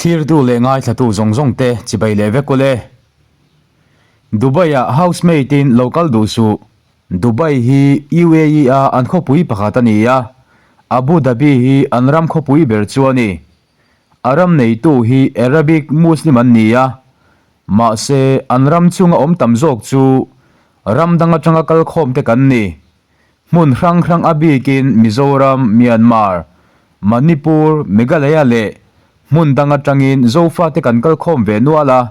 Thlirtu leh ngaithlatu zawng zawng te chibai leh vek ule. Dubai ah housemaid in lo kal duh suh. Dubai hi UAE a an khawpui pakhat a ni a, Abu Dhabi hi an ram khawpui ber chu a ni. A ram neitu hi Arabic Muslim an ni a, mahse an ram chunga awm tam zawk chu ram dang atanga kal khawm te kan ni. Hmun hrang hrang a bikin Mizoram, Myanmar, Manipur, Meghalaya leh hmun dang atangin Zofate kan kal khawm ve nual a,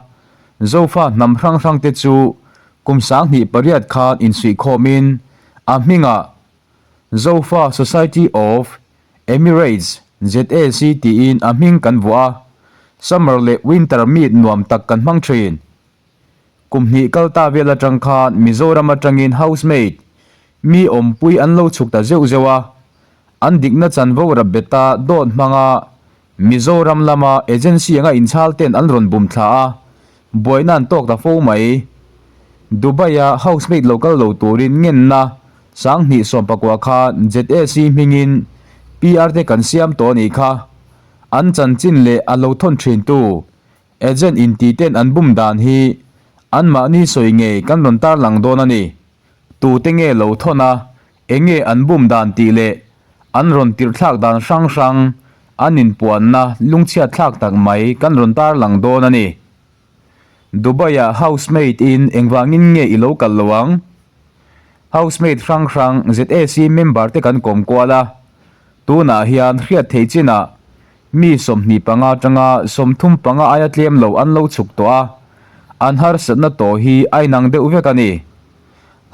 Zofa hnam hrang hrang te chu kum 2008 khan insuihkhawmin a hmingah Zofa Society of Emirates, ZAC, tiin a hming kan vuah a, Summer leh Winter meet nuam tak kan hmang thin. Kum hnih kal ta vel atang khan Mizoram atangin housemaid, mi awmpui an lo chhuk ta zeuh zeuh a, an dikna chanvo rap beta dawt hmanga Mizoram lama agency anga inchhal ten an rawn bum thla a, buaina an tawk ta fo mai. Dubai-a housemaid lo kal lo turin ngenna 2019 khan ZAC hmingin PR te kan siam tawh a nih kha. An chanchin leh a lo thawn thintu Agent inti ten an bum dan hi anmahni sawi ngei kan rawn tarlang dawn a ni. Tute nge lo thawn a, eng nge an bum dan tih leh an rawn tirhthlak dan hrang hrang an inpuanna lungchhiat thlak tak mai kan rawn tarlang dawn a ni. Dubai-ah housemaid in engvangin nge i lo kal lo ang? Housemaid hrang hrang ZAC member te kan kawm kual a, tunah hian hriat theih chinah Mi 25 atanga 35 aia tlem lo an lo chhuk tawh a, an harsatna tawh hi a inang deuh vek a ni.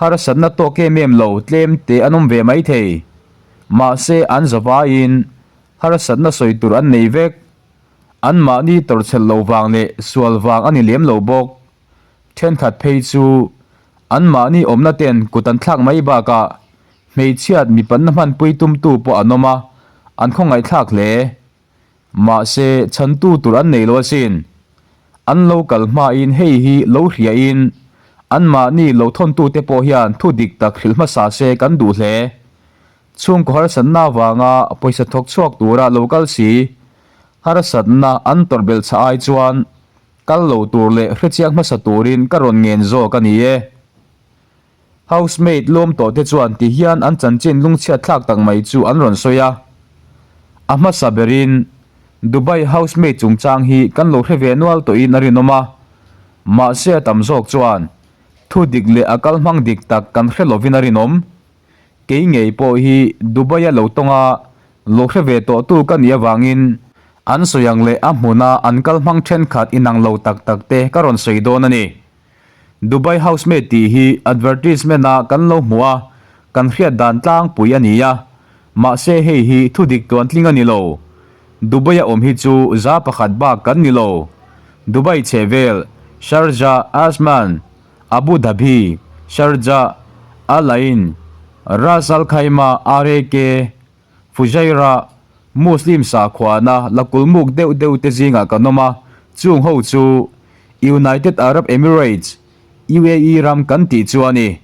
Harsatna tawk em em lo tlem te an awm ve mai thei. Mahse an zavaiin harsatna sawi tur an nei vek. Anmahni tawrhchhelh lo vang leh sual vang a ni lem lo bawk. Thenkhat phei chu anmahni awmna ten kut an thlak mai bakah Hmeichhiat mipanna hmanpui tumtu pawh an awm a, an khawngaihthlak hle. Mahse, chhantu tur an nei lo asin. An lo kal hmain hei hi lo hriain anmahni lo thawntute pawh hian thu dik tak hrilh hmasa se kan duh hle. Chhungkaw harsatna avanga pawisa thawk chhuak tura lo kal si, harsatna an tawrh belh chah ai chuan kal lo tur leh hrechiang hmasa turin ka rawn ngen zawk a ni e. Housemaid lawm tawh te chuan ti hian an chanchin lungchhiat thlak tak mai chu an rawn sawi a. A hmasa berin Dubai housemaid chungchang hi kan lo hre ve nual tawhin a rinawm a, mahse a tam zawk chuan thu dik leh a kal hmang dik tak kan hre lovin a rinawm. Kei ngei pawh hi Dubai-a lo tawnga lo hre ve tawhtu ka nih avangin an sawi ang leh a hmuna an kal hmang thenkhat inang lo tak tak te ka rawn sawi dawn a ni. Dubai housemaid tih hi advertisement a kan lo hmuh a, kan hriat dan tlangpui a ni a, mahse hei hi thu dik tuan tling a ni lo. Dubai a awm hi chu 100% bak kan ni lo. Dubai chhehvel, Sharjah, Ajman, Abu Dhabi, Sharjah, Al Ain, Ras Al Khaimah, RAK, Fujairah, Muslim sakhuana la kulmuk deuh deuh te zingah kan awm a, chung ho chu United Arab Emirates, UAE, ram kan tih chu a ni.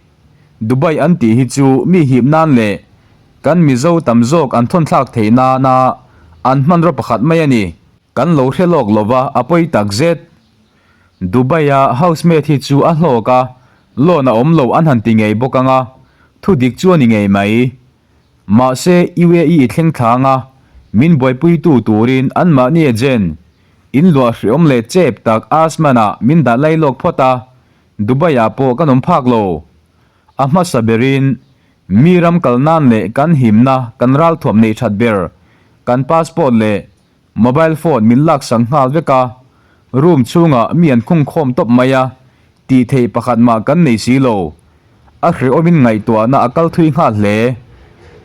Dubai an tih hi chu mi hip nan leh kan Mizo tam zawk an thawnthlak theih nana an hmanraw pakhat mai a ni. Kan lo hre lawk lova a pawi tak zet. Dubai-a housemaid hi chu a hlawk a, loan a awm lo an han ti ngei bawk ang a, thu dik chu a ni ngei mai. Mahse UAE i thleng thlang a, min buaipuitu turin anmahni agent, in luah hreawm leh chep tak Asman-ah min dah lai lawk phawt a, Dubai-ah pawh kan awm phak lo. A hmasa berin, mi ram kal nan leh kan himna kan ralthuam neih that ber, kan passport leh Mobile phone min laksak nghal vek a, room chhungah mi an khung khawm tawp mai a, tih theih pakhat mah kan nei si lo. A hrehawmin ngaihtuahna a kal thui nghal hle.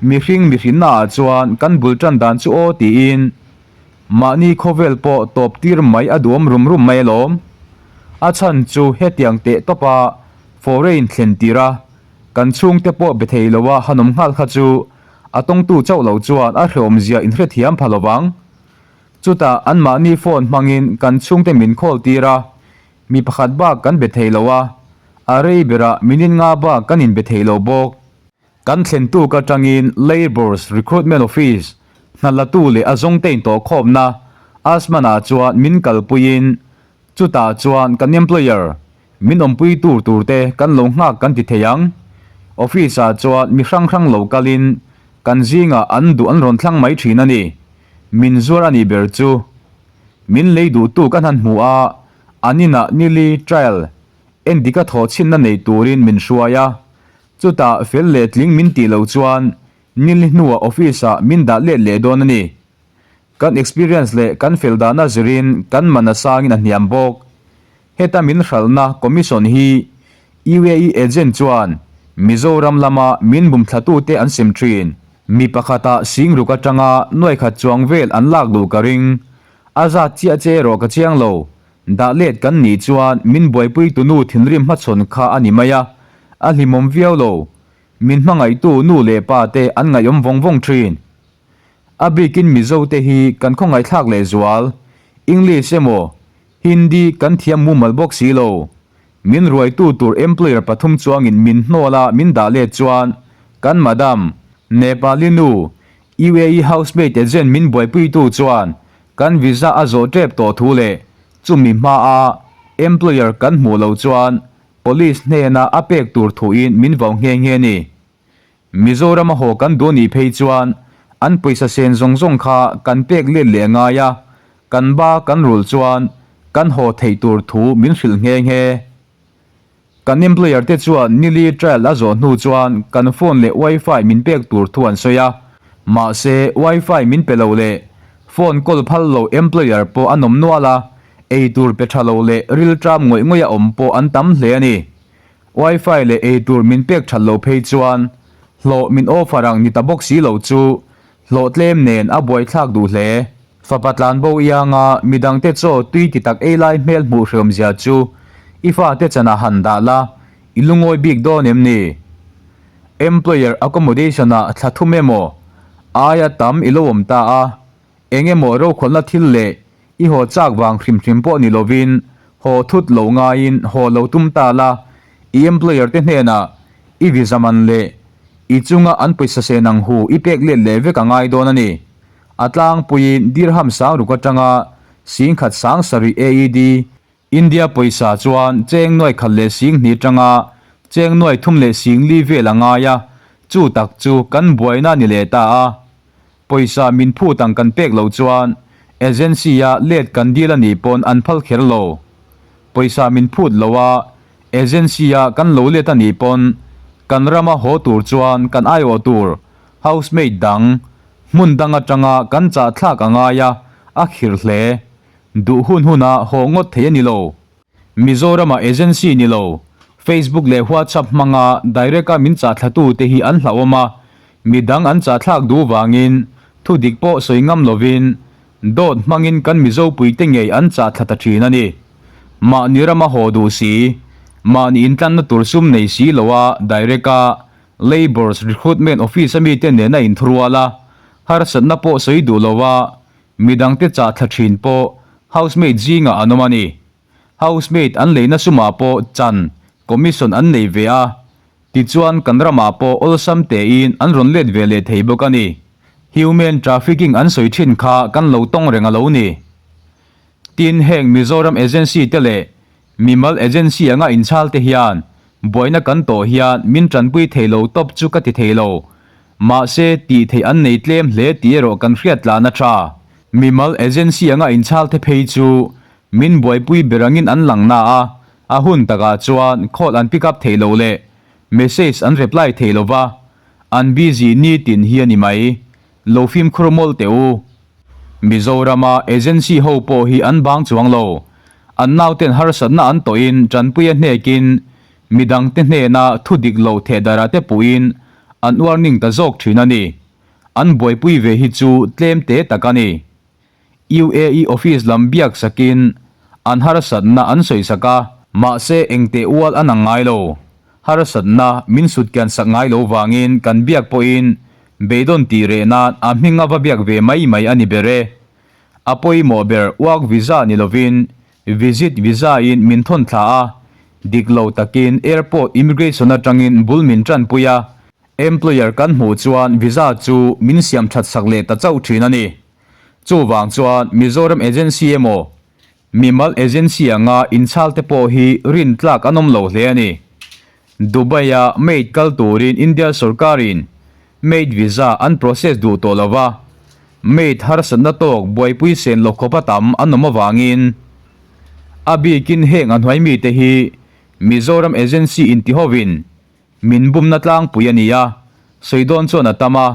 Mihring mihrinna ah chuan kan bul tan dan chu aw tiin mahni khawvel pawh tawp tir mai a duhawm rum rum mai alawm. A chhan chu hetiang teh tawpa foreign thlen tir a, kan chhungte pawh be thei lo a han awm nghal kha chu A tawngtu chauh lo chuan a hrehawmzia inhrethiam pha lovang. Chutah anmahni phone hmangin kan chhungte min call tir a, mi pakhat bak kan be thei lo a, a rei berah minute nga bak kan inbe thei lo bawk. Kan thlen tuk atangin Labour's Recruitment Office hna latu leh a zawngte intawhkhawmna Asman-ah chuan min kalpuiin chutah chuan kan employer min awmpui tur tur te kan lo nghak kan ti thei ang. Office-ah chuan mi hrang hrang lo kalin kan zingah an duh an rawn thlang mai thin a ni. Min zuar a nih ber chu. Min lei duhtu kan han hmu a, an inah nili trial endika thawhchhinna nei turin min hruai a. Chutah fel leh tling min tih loh chuan nili hnuah office-ah min dah let leh dawn a ni. Kan experience leh kan fel dahna zirin kan man a sangin a hniam bawk. Heta min hralhna commission hi UAE agent chuan Mizoram lama min bumthlatute an sem thin. Mi pakhata singruk atanga nuaikhat chuang vel an lak duh ka ring. A zat chiah che erawh ka chiang lo. Dah let kan nih chuan min buaipui tunu thinrim hmachhawn kha a ni mai a, a hlimawm viau lo. Min hmangaihtu nu leh pa te an ngaihawm vawng vawng thin. A bikin Mizo te hi kan khawngaihthlak leh zual, English emaw Hindi kan thiam mumal bawk si lo. Min ruaitu tur employer pathum chuangin min hnawl a min dah let chuan kan madam, Nepali nu, UAE housemaid agent min buaipuitu chuan kan visa a zawh tep tawh thu leh chumi hmaa employer kan hmuh loh chuan police hnena a pek tur thuin min vau nghe nghe ni. Mizoram a haw kan duh nih phei chuan an pawisa sen zawng zawng kha kan pek let leh ngai a, kan ba kan rulh chuan kan haw theih tur thu min hrilh nghe nghe. Kan employer te chuan nili trial a zawh hnu chuan kan phone leh wifi min pek tur thu an sawi a, mahse wifi min pe lo leh phone call phal lo employer pawh an awm nual a, ei tur pe tha lo leh rilṭam ngawih ngawih a awm pawh an tam hle a ni. Wifi leh eitur min pek that lo phei chuan hlawh min offer ang ni ta bawk si lo chu hlawh tlem nen a buaithlak duh hle. Fapa tlanbo ianga midangte chaw tui ti tak ei lai hmel hmuh hreawmzia chu i fate chanah han dah la, i lungawi bik dawn em ni? Employer accommodation ah thla thum emaw aia tam i lo awm ta a, Eng emaw rokhawlhna thil leh i haw chak vang hrim hrim pawh ni lovin haw thut lo ngaiin haw lo tum ta la, i employer te hnenah i visa man leh i chunga an pawisa sen ang hu i pek let leh vek a ngai dawn a ni. A tlangpuiin dirham sangruk atanga singkhat sangsarih AED, India pawisa chuan cheng nuai khat leh sing hnih tanga cheng nuai thum leh sing li vel a ngai a, chu tak chu kan buaina ni leh ta a. Pawisa min phut ang kan pek loh chuan agency-a let kan dil a nih pawn an phal kher lo. Pawisa min phut lo a, agency-a kan lo let a nih pawn kan rama haw tur chuan kan aiawh tur housemaid dang hmun dang atanga kan chah thlak a ngai a, a khirh hle. Duh hun huna haw ngawt thei a ni lo. Mizoramah agency ni lo, Facebook leh WhatsApp hmanga direct-a min chahthlatu te hi an hlauhawm a, midang an chahthlak duh vangin thu dik pawh sawi ngam lovin dawt hmangin kan Mizopuite ngei an chahthla ta thin a ni. Mahni rama haw duh si, mahni intlanna tur sum nei si loa direct-a Labour's Recruitment Office-a mite nena inthurual a, harsatna pawh sawi duh loa Midangte chah thla thin pawh housemaid zingah an awm a ni. Housemaid an leina sumah pawh chan, commission an nei ve a, tichuan kan ramah pawh awlsam tein an rawn let ve leh thei bawk a ni. Human trafficking an sawi thin kha kan lo tawng reng a lo ni. Tin, heng Mizoram agency te leh Mimal agency anga inchhal te hian buaina kan tawh hian min tanpui thei lo tawp chu ka ti thei lo. Mahse, tih theih an nei tlem hle tih erawh kan hriat tlan a tha. Mimal agency anga inchhal te phei chu min buaipui ber angin an lang na a, a hun takah chuan call an pick up thei lo leh message an reply thei lo va, an busy nitin hi a ni mai. Lo fimkhur mawlh teh u. Mizorama agency ho pawh hi an bang chuang lo. An nauten harsatna an tawhin tanpui a hnekin midangte hnena thu dik lo thehdarh ah te puhin an warning ta zawk thin a ni. An buaipui ve hi chu tlem te tak a ni. UAE office lam biak sakin an harsatna an sawi sak a. Mahse engteh ual an ang ngai lo. Harsatna min sutkian sak ngai lo vangin kan biak pawhin Beidawn tih reh nan a hming a va biak ve mai mai a ni ber e. A pawimawh ber work visa ni lovin visit visa in min thawn thla a, dik lo takin airport immigration atangin bul min tanpui a, employer kan hmuh chuan visa chu min siam that sak leh ta chauh thin a ni. Chuvang chuan Mizoram agency emaw mimal agency anga inchhal te pawh hi rintlak an awm lo hle a ni. Dubai-a maid kal turin India sorkarin maid visa an process duh tawh lo va, maid harsatna tawk buaipui sen lo khawpa tam an awm avangin a bikin heng a hnuai mite hi Mizoram agency intihovin min bumna tlangpui a ni a, sawi dawn chuan a tam a,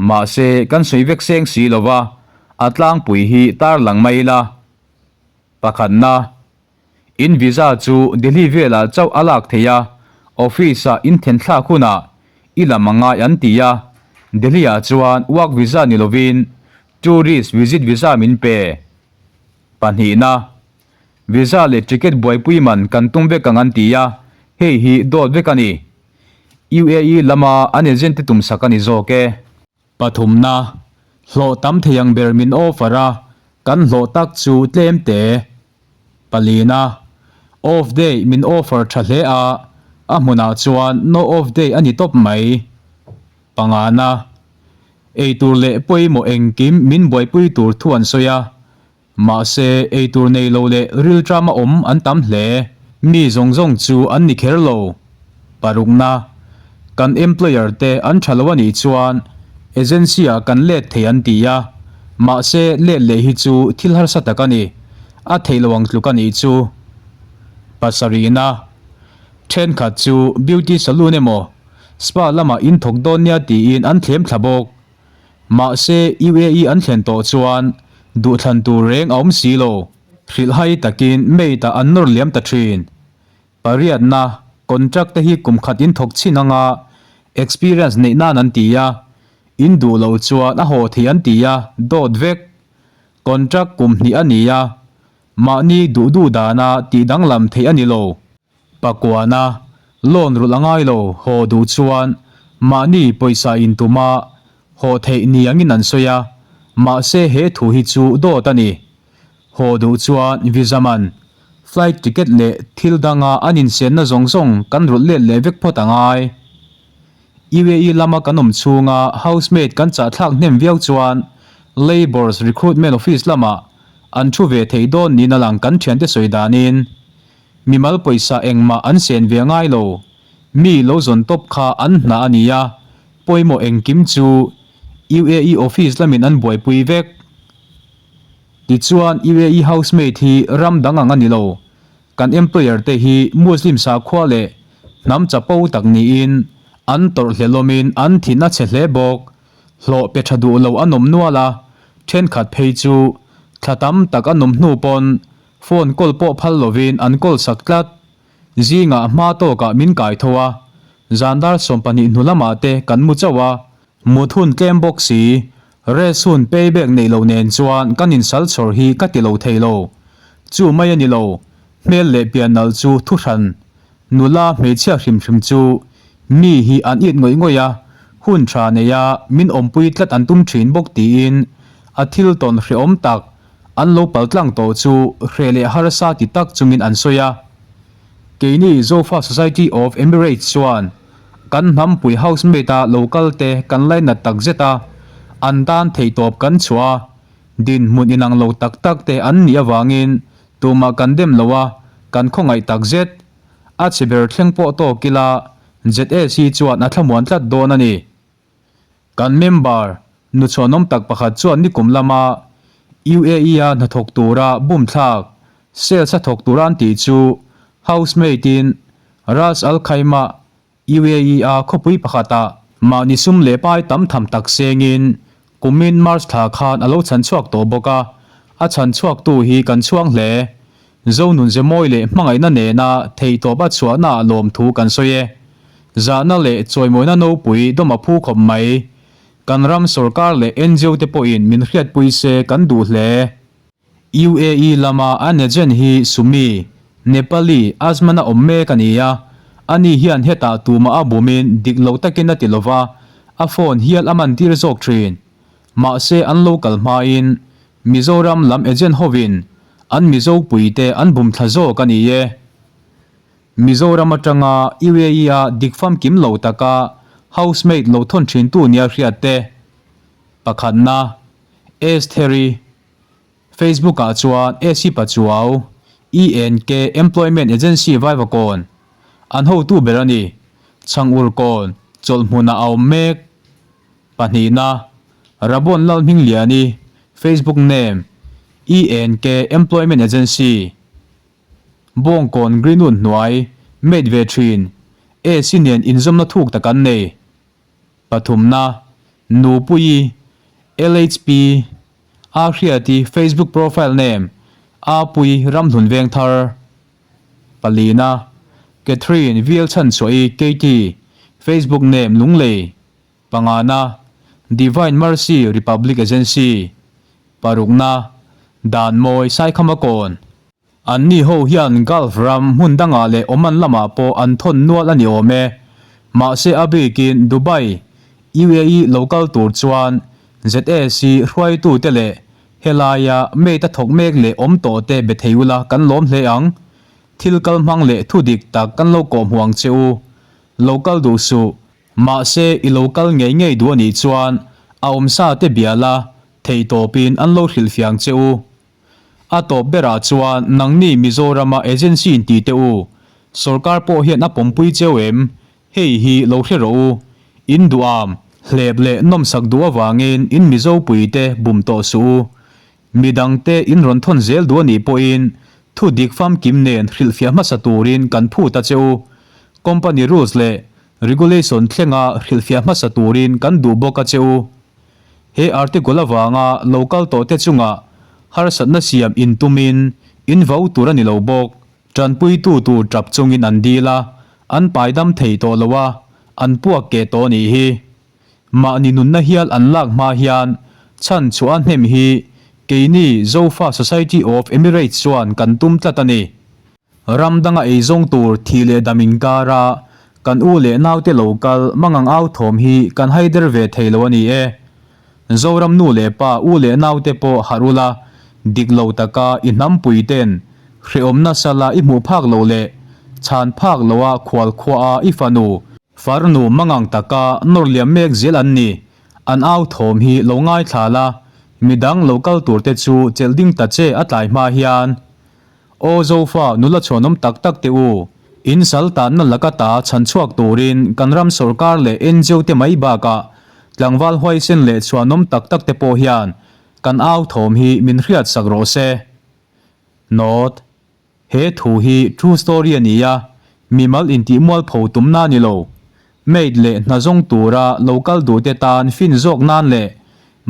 mahse kan sawi vek seng si lo va, a tlangpui hi tarlang mai ila. Pakhatna. In visa chu Delhi velah chauh a lak theih a, office-ah in then thlak hunah i lam a ngai an ti a, Delhi-ah chuan work visa ni lovin tourist visit visa min pe. Pahnihna, visa leh ticket buaipui man kan tum vek ang an ti a, hei hi dawt vek a ni. UAE lama an agent te tumsak a ni zawk e. Pathumna, hlawh tam thei ang ber min offer a, kan hlawh tak chu tlem te. Palina, off day min offer tha hle a, a hmunah chuan no off day a ni tawp mai. Pangana, eitur leh pawimawh engkim min buaipui tur thu an sawi a, Mahse, eitur nei lo leh rilṭama awm an tam hle. Mi zawng zawng chu an ni kher lo. Parukna, Kan employer te an ṭha lo a nih chuan agency-ah kan let thei an ti a, mahse let leh hi chu thil harsa tak a ni. A theih lo ang tluk a nih chu. Pasarihna, Ṭhenkhat chu beauty saloon emaw spa lamah in thawk dawn nia tiin an thlem thla bawk. Mahse, UAE an thlen tawh chuan duhthlan tur reng a awm si lo. Hrilhhai takin mate ah an nawr liam ta thin. Pariatna, contract te hi kum khat in thawk chhin anga experience neih nan an ti a, in duh loh chuan a haw thei an ti a, dawt vek. Contract kum hnih a ni a, mahni duh duh dana tih danglam theih a ni lo. Pakuana, loan rulh a ngai lo, haw duh chuan mahni pawisa intuma haw theih ni angin an sawi a, mahse he thu hi chu dawt a ni. Haw duh chuan visa man, flight ticket leh thil danga an insenna zawng zawng kan rulh let leh vek phawt a ngai. UAE lama kan awm chhunga housemaid kan chahthlak hnem viau chuan Labour's Recruitment Office lamah an thu ve thei dawn niin a lang kan thiante sawi danin. Mimal pawisa engmah an sen ve ngai lo. Mi lo zawn tawp kha an hna a nia, pawimawh engkim chu UAE office lamin an buaipui vek. Tichuan UAE housemaid hi ram dang ang a ni lo. Kan employer te hi Muslim sakhua leh hnam chapo tak niin an tawrh hlelawmin an thin a chhe hle bawk. Hlawh pe tha duh lo an awm nual a, thenkhat phei chu thla tam tak an awm hnu pawn Phone call pawh phal lovin an call sak tlat. Zingah hma tawkah min kai tho a, zan dar 12 hnu lamah te kan mu chauh a. Mut hun tlem bawk si, rest hun payback neih loh nen chuan kan insal chhawr hi ka ti lo thei lo. Chu mai a ni lo, hmel leh pian nalh chu thu hran. Nula hmeichhia hrim hrim chu mi hi an it ngawih ngawih a, hun tha neia min awmpui tlat an tum thin bawk tiin a thil tawn hrehawm tak An lo pal tlang tawh chu hreh leh harsa ti tak chungin an sawi a. Keini Zofa Society of Emirates chuan kan hnampui housemate-a lo kal te kan lainat tak zet a, an tan theihtawp kan chhuah a, dinhmun inang lo tak tak te an nih avangin tumah kan dem lo a, kan khawngaih tak zet. A chhe ber thleng pawh tawk ila ZSC chuan a thlamuan tlat dawn a ni. Kan member, nu chhuanawm tak pakhat chuan nikum lama UAE-a hnathawk tura bum thlak, sales a thawk tura an tih chu housemaid-in Ras Al Khaimah, UAE-a khawpui pakhatah mahni sum leh pai tam tham tak sengin kumin March thla khan a lo chhan chhuak tawh bawk a, a chhan chhuaktu hi kan chhuang hle. Zonun zemawi leh hmangaihna nena theihtawp a chhuahnaah lawmthu kan sawi e. Zahna leh chawimawina nopui dawm a phu khawp mai. Kan ram sorkar leh ngo te pawhin min hriatpui se kan duh hle. UAE lama an agent hi Sumi, Nepali, Azman a awm mek a ni a. Ani hian hetah tumah a bumin dik lo takin a ti lova, a phone hial a man tir zawk thin. Mahse an lo kal hmain Mizoram lam agent hovin an Mizo puite an bum thla zawk a ni e. Mizoram atanga UAE-a dik famkim lo taka housemaid lo thawn thintu nia hriat te. Pakhatna, Estheri. Facebook ah chuan AC Pachuau, ENK Employment Agency Vaivakawn, an hotu ber a ni. Chhangurkawn chawlh hmunah a awm mek. Pahnihna, Rabon Lalhmingliani, Facebook name, ENK Employment Agency, Bawngkawn Greenwood hnuai, mate ve thin, AC nen inzawmna thuk tak an nei. Pathumna, Nupuii, LHP, Ahriati Facebook profile name, Apui Ramhlun Vengthar. Palina, Catherine VL Chhanchhuahi, Katie, Facebook name, Lunglei. Pangana, Divine Mercy Republic Agency. Parukna, Danmawi Saikhama Kawn. Anni ho hian Gulf ram hmun dangah leh Oman lamah pawh an thawn nual a ni awm e. Mahse a bikin Dubai, UAE lo kal tur chuan ZAC hruaitute leh helaia mate a thawk mek leh awm tawh te be thei ula kan lawm hle ang. Thil kal hmang leh thu dik tak kan lo kawhhmuh ang che u. Lo kal duh suh. Mahse i lo kal ngei ngei duh a nih chuan a awmsa te bia la theihtawpin an lo hrilhfiah ang che u. A tawp berah chuan nangni Mizorama agency in ti teh u, sorkar pawh hian a pawmpui cheu em? Hei hi lo hre rawh u. In duham, hlep leh nawmsak duh avangin in Mizo puite bum tawh suh u. Midangte in rawn thawn zel duh a nih pawhin thu dik famkim nen hrilhfiah hmasa turin kan phut a che u. Company rules leh regulation thlenga hrilhfiah hmasa turin kan duh bawk a che u. He article avanga lo kal tawhte chungah harsatna siam intumin in vo tur a ni lo bawk. Tanpuitu tur tap chungin an dil a, an paidam thei tawh lo a, an puak keh tawh a nih hi. Mahni nunna hial an lak hma hian chhan chhuah a hnem hi keini Zofa Society of Emirates chuan kan tum tlat a ni. Ram danga eizawng tur thih leh dam inkara kan u leh naute lo kal mangang au thawm hi kan haider ve thei lo a ni e. Zoram nu leh pa u leh naute pawh harh ula, dik lo taka i hnampui ten hrehawmna sala i hmuh phak loh leh chhan phak loha khual khuaa i fanu, farnu mangang taka nawr liam mek zel an ni. An au thawm hi lo ngaithla la, midang lo kal tur te chu chelh ding ta che a tlai hma hian. Aw Zofa, nula chhuanawm tak tak teh u. In sal tanna laka ta chhan chhuak turin kan ram sawrkar leh ngo te mai bakah tlangval huaisen leh chhuanawm tak tak te pawh hian kan au thawm hi min hriat sak rawh se. Note, He thu hi true story a ni a, mimal intih mualpho tumna a ni lo. Maid leh hna zawng tura lo kal duh te tan fin zawk nan leh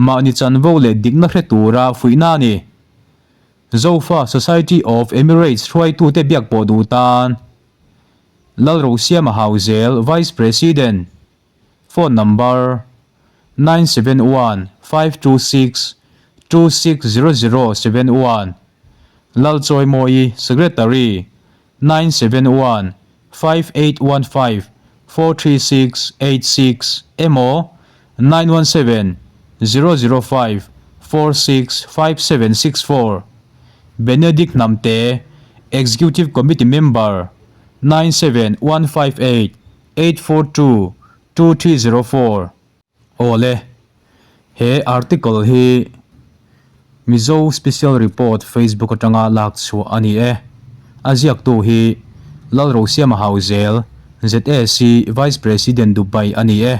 mahni chanvo leh dikna hre tura fuihna a ni. Zofa Society of Emirates hruaitute biak pawh duh tan Lalrosiama Hauzel, Vice President, Phone number, 971526 260071, Lalchawimawi, Secretary, 971581 436 86 emaw 917 005 46 5764 Benedict Hnamte Executive Committee Member 97158 842 2304 Awle, he article hi Mizo Special Report Facebook atanga lak chhuah a ni e. A ziaktu hi Lalrosiama Hauzel, ZAC Vice President Dubai a ni e.